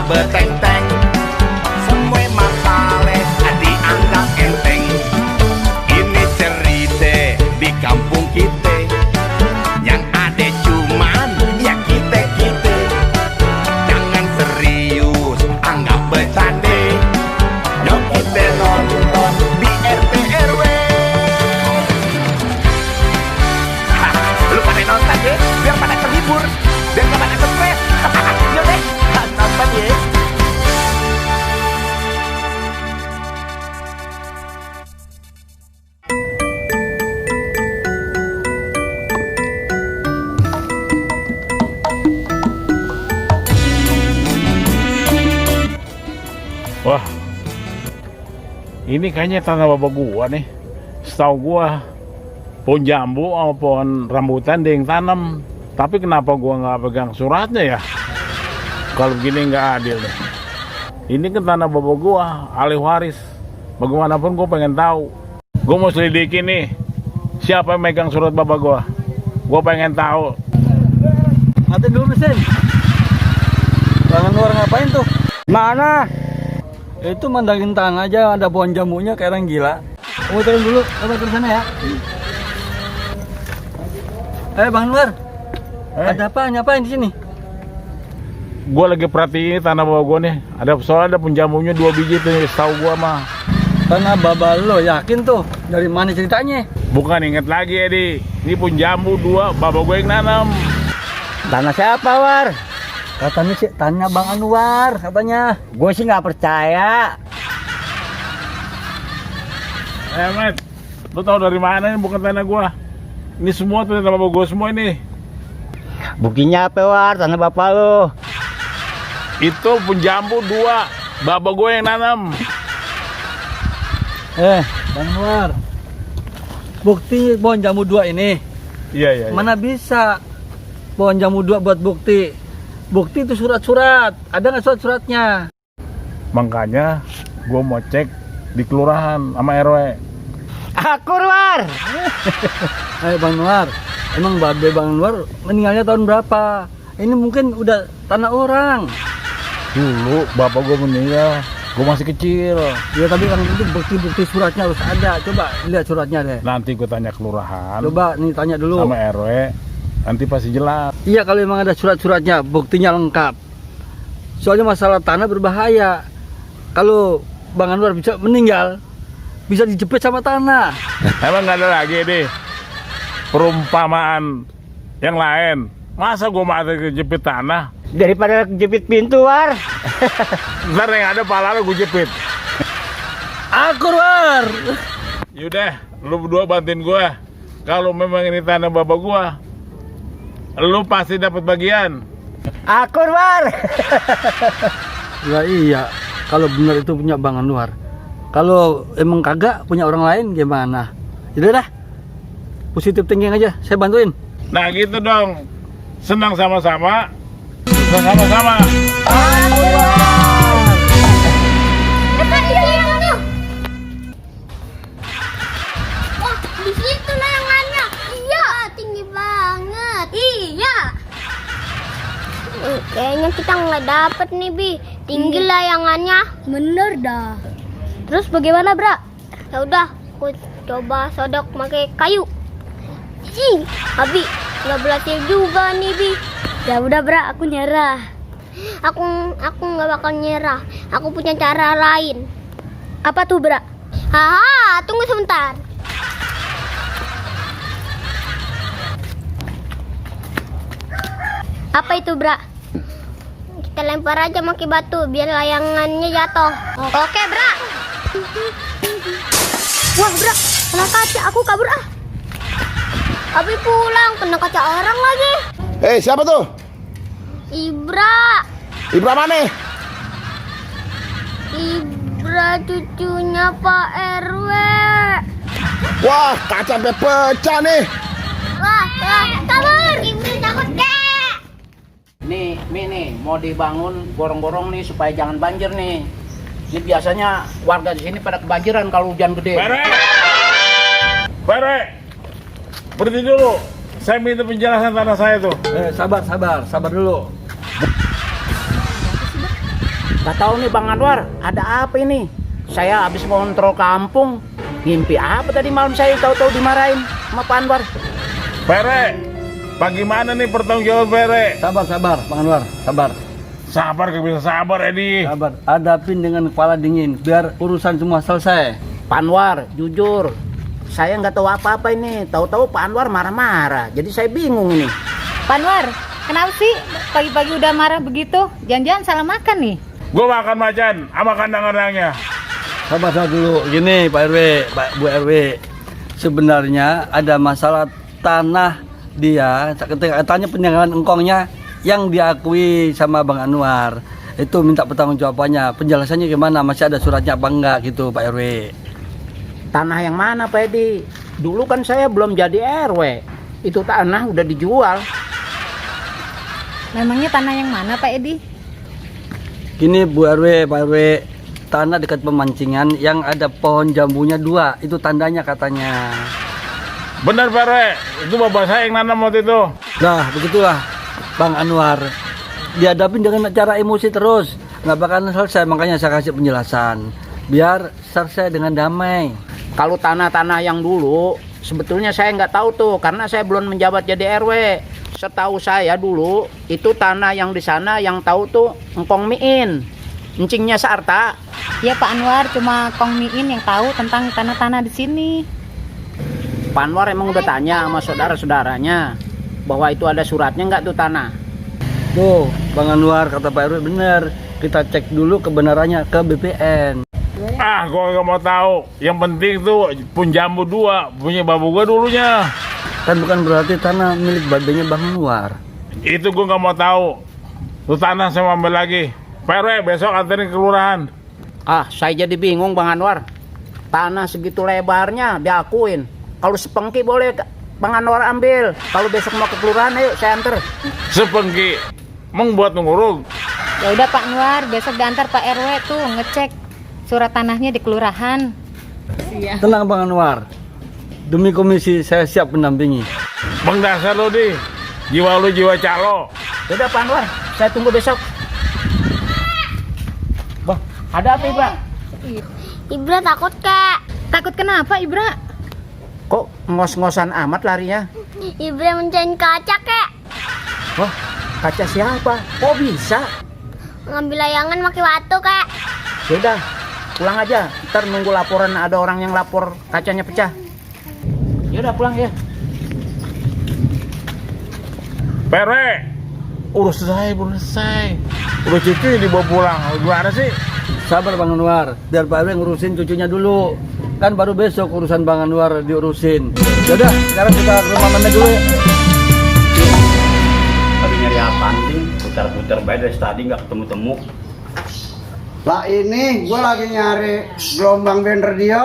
beteng-teng. Semua masalah dianggap enteng. Ini cerita di kampung kita, yang ada cuman ya kita-kita. Jangan serius, anggap bercanda. Yuk kita nonton di RT RW. Lu pada nonton deh, biar pada terhibur, biar gak pada stres. Yuk deh, nonton ya. Wah, ini kayaknya tanah bapak gua nih. Setahu gua pohon jambu sama pohon rambutan dia yang tanam. Tapi kenapa gua nggak pegang suratnya ya? Kalau begini nggak adil deh. Ini kan tanah bapak gua, ahli waris. Bagaimanapun gua pengen tahu. Gua mau selidiki nih, siapa yang megang surat bapak gua. Gua pengen tahu. Mati dulu mesin. Tangan luar ngapain tuh? Mana? Itu mandangin tanah aja, ada pohon jamunya kayak orang gila. Kamu turun dulu, coba turun sana ya. Bang Anwar, ada apa? Ngapain di sini? Gua lagi perhatiin tanah bapak gua nih. Soalnya ada pohon jamunya 2 biji tuh, setahu gua mah. Tanah baba lo, yakin tuh? Dari mana ceritanya? Bukan, inget lagi Edi. Ini pohon jambu 2, bapak gua yang nanam. Tanah siapa, War? Katanya sih tanya Bang Anwar, katanya. Gue sih nggak percaya. Met, lu tahu dari mana ini bukan tanah gua? Ini semua tuh tanah bapak gua semua ini. Buktinya apa, War? Tanah bapak lo. Itu pohon jambu 2, bapak gua yang nanam. Bang Anwar, bukti pohon jambu 2 ini. Iya. Mana bisa pohon jambu 2 buat bukti? Bukti itu surat-surat. Ada nggak surat-suratnya? Makanya gua mau cek di kelurahan sama RW. Akur, War. Bang Anwar, emang babe Bang Anwar meninggalnya tahun berapa? Ini mungkin udah tanah orang. Dulu bapak gua meninggal, gua masih kecil. Ya tapi kan itu bukti-bukti suratnya harus ada. Coba lihat suratnya deh. Nanti gua tanya kelurahan. Coba nih tanya dulu sama RW. Nanti pasti jelas. Iya, kalau memang ada surat-suratnya, buktinya lengkap. Soalnya masalah tanah berbahaya. Kalau Bang Anwar bisa meninggal, bisa dijepit sama tanah. Emang nggak ada lagi nih perumpamaan yang lain? Masa gua mati kejepit tanah? Daripada kejepit pintu, War. Ntar yang ada pala lu gua jepit. Akur, War. Yaudah, lu berdua bantuin gua. Kalau memang ini tanah bapak gua, lu pasti dapat bagian. Akur, War. Ya iya, kalau benar itu punya Bang Anwar. Kalau emang kagak punya orang lain gimana? Jadi dah, positif thinking aja, saya bantuin. Nah gitu dong, senang sama-sama, susah sama-sama. Wah, di situ layangannya. Iya, tinggi banget. Iya. Kayaknya kita nggak dapet nih, Bi. Tinggi layangannya. Bener dah. Terus bagaimana, Bra? Ya udah, aku coba sodok pakai kayu. Abi, nggak berhasil juga nih, Bi. Ya udah, Bra, aku nyerah. Aku nggak bakal nyerah. Aku punya cara lain. Apa tuh, Bra? Haha, tunggu sebentar. Apa itu, Bra? Kita lempar aja pakai batu biar layangannya jatuh. Oke, Bra. Wah, Bra, kena kaca. Aku kabur ah. Abi pulang, kena kaca orang lagi. Siapa tuh? Ibra. Ibra mana? Ibra cucunya Pak RW. Wah, kaca sampai pecah nih. Wah, kabur. Ibra takut deh. Nih, mau dibangun gorong-gorong nih supaya jangan banjir nih. Ini biasanya warga di sini pada kebanjiran kalau hujan gede. Pere, berhenti dulu. Saya minta penjelasan tanah saya tuh. Sabar dulu. Gak tahu nih Bang Anwar, ada apa ini? Saya habis kontrol kampung, ngimpi apa tadi malam saya tahu-tahu dimarahin sama Pak Anwar. Pere, bagaimana nih pertanggung jawab Pere? Sabar, Bang Anwar, sabar. Sabar gak bisa sabar Edi. Sabar, hadapin dengan kepala dingin biar urusan semua selesai. Pak Anwar, jujur, saya nggak tahu apa-apa ini. Tahu-tahu Pak Anwar marah-marah, jadi saya bingung ini. Pak Anwar, kenapa sih pagi-pagi udah marah begitu? Jangan-jangan salah makan nih? Gue makan macan sama kandang-kandangnya. Sabar dulu, gini Pak RW, Pak Bu RW. Sebenarnya ada masalah tanah dia, katanya peninggalan engkongnya yang diakui sama Bang Anwar. Itu minta pertanggungjawabannya, penjelasannya gimana, masih ada suratnya apa enggak gitu Pak RW. Tanah yang mana Pak Edi? Dulu kan saya belum jadi RW. Itu tanah udah dijual. Memangnya tanah yang mana Pak Edi? Gini Bu RW, Pak RW, tanah dekat pemancingan yang ada pohon jambunya 2, itu tandanya katanya. Bener Pere, itu bapak saya yang nanam waktu itu. Nah, begitulah Bang Anwar. Dihadapin dengan cara emosi terus, nggak bakalan selesai, makanya saya kasih penjelasan. Biar selesai dengan damai. Kalau tanah-tanah yang dulu, sebetulnya saya nggak tahu tuh, karena saya belum menjabat jadi RW. Setahu saya dulu, itu tanah yang di sana yang tahu tuh Engkong Miin, encingnya Sarta. Ya Pak Anwar, cuma Kong Miin yang tahu tentang tanah-tanah di sini. Pak Anwar emang udah tanya sama saudara-saudaranya bahwa itu ada suratnya nggak tuh tanah. Tuh, Bang Anwar kata Pak RW bener. Kita cek dulu kebenarannya ke BPN. Ah, gue gak mau tahu. Yang penting tuh pun jambu 2 punya babu gue dulunya. Kan bukan berarti tanah milik babenya Bang Anwar. Itu gue gak mau tahu. Tuh tanah saya mau ambil lagi. Pak RW besok anterin ke kelurahan. Ah, saya jadi bingung Bang Anwar. Tanah segitu lebarnya diakuin. Kalau sepengki boleh Bang Anwar ambil. Kalau besok mau ke kelurahan, ayo saya anter. Sepengki membuat ngurung. Ya udah Pak Anwar, besok diantar Pak RW tuh ngecek surat tanahnya di kelurahan. Iya. Tenang Bang Anwar. Demi komisi saya siap mendampingi. Bang dasar lo di. Jiwa lu jiwa calo. Udah Pak Anwar, saya tunggu besok. Bah, ada apa Ibra? Ibra takut kak. Takut kenapa Ibra? Kok ngos-ngosan amat larinya? Ibra mencain kaca kak. Wah, kaca siapa? Kok bisa? Ngambil layangan pakai batu kak. Yaudah, pulang aja. Ntar nunggu laporan ada orang yang lapor kacanya pecah. Yaudah pulang ya. Pere, urus saya belum selesai. Udah cucu dibawa pulang. Gimana sih? Sabar Bang Anwar, biar Pak RW ngurusin cucunya dulu. Kan baru besok urusan Bang Anwar diurusin. Yaudah, sekarang kita ke rumah Meme dulu. Lagi nyari apaan sih? Putar-putar baik dari tadi nggak ketemu-temu. Lah ini gue lagi nyari gelombang band radio.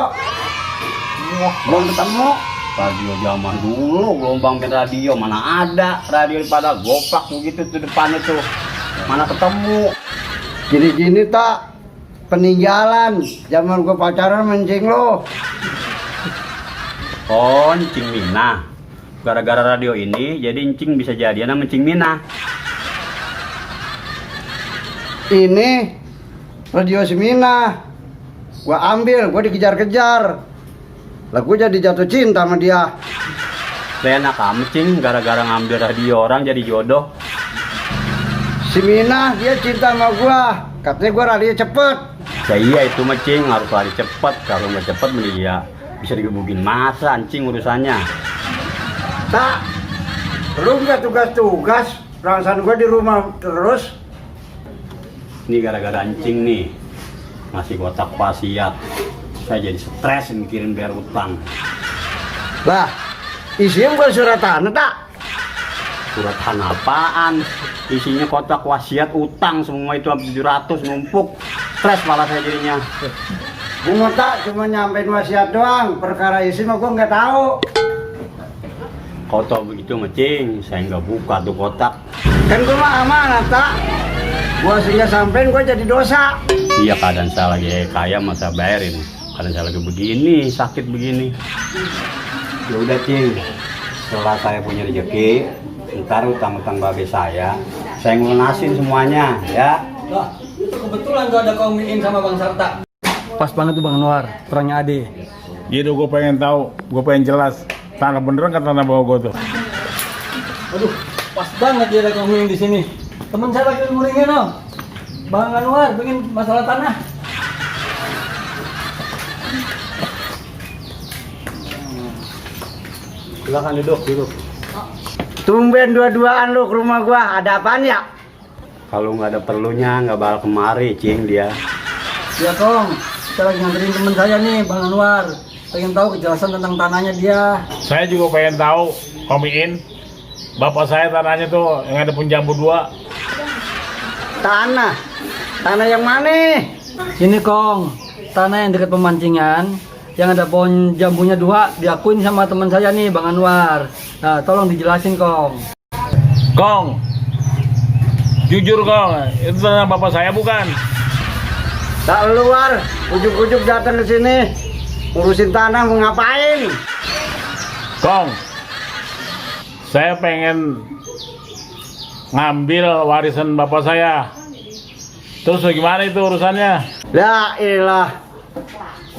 Belum ketemu. Radio zaman dulu, gelombang band radio mana ada radio pada gopak begitu tuh depannya tuh. Mana ketemu? Gini-gini tak peninggalan zaman gue pacaran mencing lo. Oh, Encing Mina. Gara-gara radio ini jadi Encing bisa jadian sama Encing Mina. Ini radio Semina. Gue ambil, gue dikejar-kejar. Lah gue jadi jatuh cinta sama dia. Enak amat Cing, gara-gara ngambil radio orang jadi jodoh. Semina dia cinta sama gue. Katanya gue radio cepet. Ya iya itu mah Cing, harus lari cepet. Kalau nggak cepet mending ya bisa digebukin masa Encing urusannya. Tak, lu nggak tugas-tugas. Perasaan gue di rumah terus. Ini gara-gara Encing nih masih kotak wasiat. Saya jadi stres mikirin bayar utang. Lah, isinya bukan surat tanah tak? Surat tanah apaan? Isinya kotak wasiat utang semua itu hampir 700 numpuk. Stres malah saya jadinya. Gue mau tak cuma nyampein wasiat doang. Perkara isi mah gue nggak tahu. Kau tahu begitu Cing, saya nggak buka tuh kotak. Kan gue mah amanah tak. Gue aslinya sampein gue jadi dosa. Iya keadaan saya lagi kaya masa bayarin. Keadaan saya lagi begini, sakit begini. Ya udah Cing, setelah saya punya rezeki, ntar utang-utang babe saya ngelunasin semuanya ya. Lah, itu kebetulan Pantesan tuh ada Kong Miin sama Bang Sarta. Pas banget tuh Bang Anwar, orangnya Ade. Gitu gue pengen tahu, gue pengen jelas. Tanah beneran kan tanah bawah gue tuh. Aduh, pas banget dia ada Kong Miin di sini. Temen saya lagi nguringin om. Bang Anwar, bikin masalah tanah. Silakan duduk. Tumben dua-duaan lu ke rumah gua, ada apaan ya? Kalau nggak ada perlunya nggak bakal kemari, Cing dia. Ya Kong, kita lagi nganterin temen saya nih, Bang Anwar. Pengen tahu kejelasan tentang tanahnya dia. Saya juga pengen tahu, komiin. Bapak saya tanahnya tuh yang ada pun jambu 2. Tanah yang mana? Ini Kong, tanah yang dekat pemancingan, yang ada pohon jambunya 2, diakuin sama teman saya nih, Bang Anwar. Nah, tolong dijelasin Kong. Kong, jujur Kong, itu tanah bapak saya bukan? Tak luar, ujuk-ujuk datang ke sini, ngurusin tanah mau ngapain? Kong, saya pengen ngambil warisan bapak saya. Terus gimana itu urusannya? La ilah,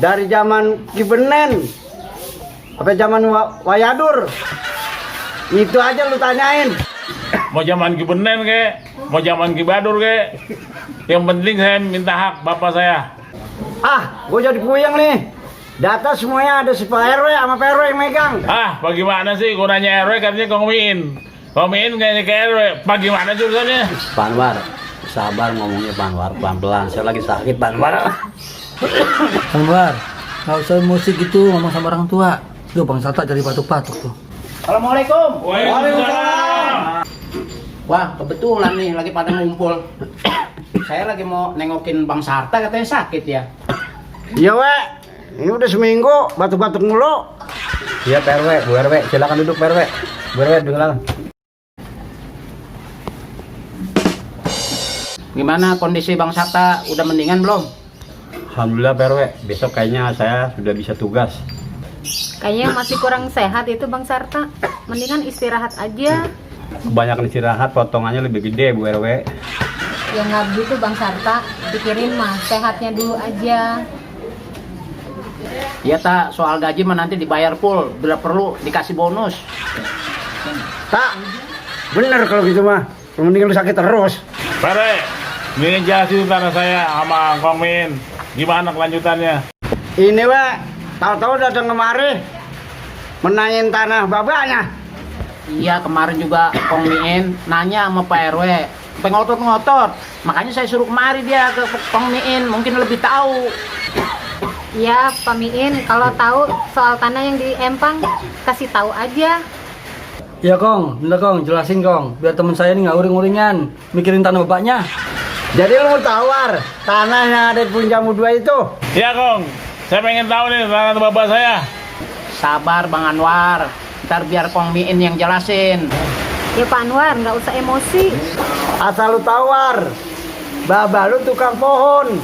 dari zaman Kibenen sampai zaman Wayadur, itu aja lu tanyain. Mau zaman Kibenen ke, mau zaman Kibadur ke, yang penting saya minta hak bapak saya. Ah, gue jadi puyeng nih. Data semuanya ada si Pak RW sama Pak RW yang megang. Ah, bagaimana sih? Gue nanya RW katanya Komiin. Komiin kayaknya ke RW. Bagaimana sih urusannya? Pak Anwar, sabar ngomongnya Pak Anwar, pelan-pelan. Saya lagi sakit Pak Anwar. Bang Anwar, nggak usah emosi gitu ngomong sama orang tua. Tuh Bang Sarta jadi batuk-batuk tuh. Assalamualaikum. Waalaikumsalam. Wah, kebetulan nih lagi pada ngumpul. Saya lagi mau nengokin Bang Sarta, katanya sakit ya. Iya wek, ini udah seminggu batuk-batuk mulu. Iya Pak RW, Bu RW, silakan duduk Pak RW. Bu RW, dengarkan. Gimana kondisi Bang Sarta? Udah mendingan belum? Alhamdulillah Pak RW, besok kayaknya saya sudah bisa tugas. Kayaknya masih kurang sehat itu Bang Sarta. Mendingan istirahat aja. Kebanyakan istirahat, potongannya lebih gede Bu RW. Ya nggak gitu Bang Sarta. Pikirin mah sehatnya dulu aja. Iya tak, soal gaji mah nanti dibayar full. Bila perlu dikasih bonus. Tak, bener kalau gitu mah. Mending lu sakit terus. Pare, ini jelasin tanah saya sama Komiin. Gimana kelanjutannya? Ini wek, tahu-tahu datang kemari menanyain tanah babanya. Iya, kemarin juga Kong Miin nanya sama Pak RW. Pengotot-ngotot. Makanya saya suruh kemari dia ke Kong Miin. Mungkin lebih tahu. Ya Pak Miin, kalau tahu soal tanah yang di Empang, kasih tahu aja. Iya Kong, bener Kong, jelasin Kong. Biar teman saya ini nggak uring-uringan, mikirin tanah bapaknya. Jadi lu mau tawar tanah yang ada di Punjamu 2 itu? Iya Kong, saya pengen tahu nih tanah bapak saya. Sabar Bang Anwar. Ntar biar Kong Miin yang jelasin. Ya Pak Anwar, nggak usah emosi. Asal lu tawar, baba lu tukang pohon.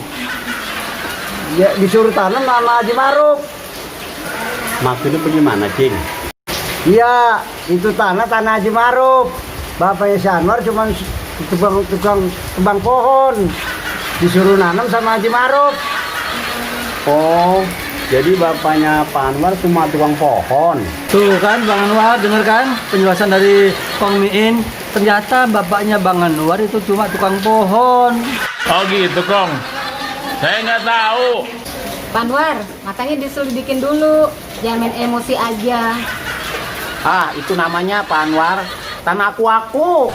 Ya disuruh tanam sama Haji Maruf. Maksudnya bagaimana, Cing? Iya, itu tanah Haji Maruf. Bapaknya si Anwar cuma tukang tebang pohon. Disuruh nanam sama Haji Maruf. Oh, jadi bapaknya Pak Anwar cuma tukang pohon. Tuh kan Bang Anwar, denger kan penjelasan dari Kong Miin. Ternyata bapaknya Bang Anwar itu cuma tukang pohon. Oh gitu Kong, saya nggak tahu. Pak Anwar, makanya diselidikin dulu. Jangan main emosi aja. Ah, itu namanya Pak Anwar tanah aku.